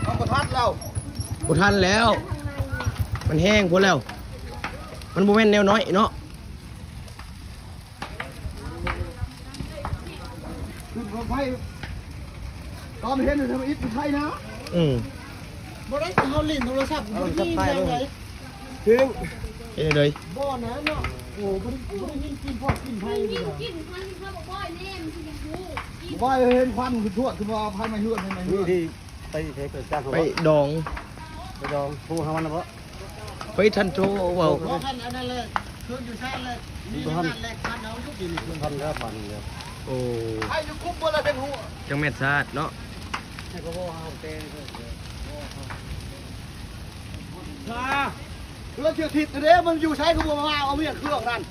ເອົາ ບໍ່ທັນແລ້ວ ບໍ່ທັນແລ້ວ ມັນແຮງໂພດແລ້ວ ມັນບໍ່ແມ່ນແນວນ້ອຍເນາະ. ຂຶ້ນຂອງໄຟ ຕອນເຫັນທຳອິດໄທນະ. ອືມ ບໍ່ໄດ້ ເຮົາຫຼິ້ນໂທລະສັບ ບໍ່ໄດ້ຍິນຫຍັງເລີຍ. ເຖິງ ເຮັດໃດ ບໍ່ນະເນາະ. ໂອ້ ບໍ່ໄດ້ ບໍ່ໄດ້ຍິນກິ່ນພອກກິ່ນໄຟເລີຍ. ກິ່ນໄຟເຮົາບໍ່ບໍ່ແນມ ຊິບໍ່ຮູ້. ບໍ່ເຫັນຄວັນຂຶ້ນທວດ ຄືວ່າໄຟໄໝ້ເຮືອນ ໄຟໄໝ້ເຮືອນ. ໄປເຮັດເປີດຈ້າງເຂົາ ໄປ ບໍ່ ດອງ ໄປດອງ ໂທຫາມັນນະບໍ່? ໄປທັນໂທເວົ້າ ບໍ່ທັນອັນນັ້ນເລີຍ ຄືຢູ່ຊານເລີຍ ມີນັ້ນເລີຍ ຄັນເຮົາຢູ່ປີນີ້ ພັນແລ້ວ ພັນແລ້ວ. ໂອ້ ໃຫ້ຢູ່ຄຸມບໍ່ລະເປັນຫົວ ຈັ່ງແມ່ນຊາດເນາະ. ໃຫ້ກໍບໍ່ເຮົາແຕ່ ລະເທື່ອທິດເດ້ ມັນຢູ່ໃສ ຄືບໍ່ມາເອົາວຽກເຄື່ອງນັ້ນ.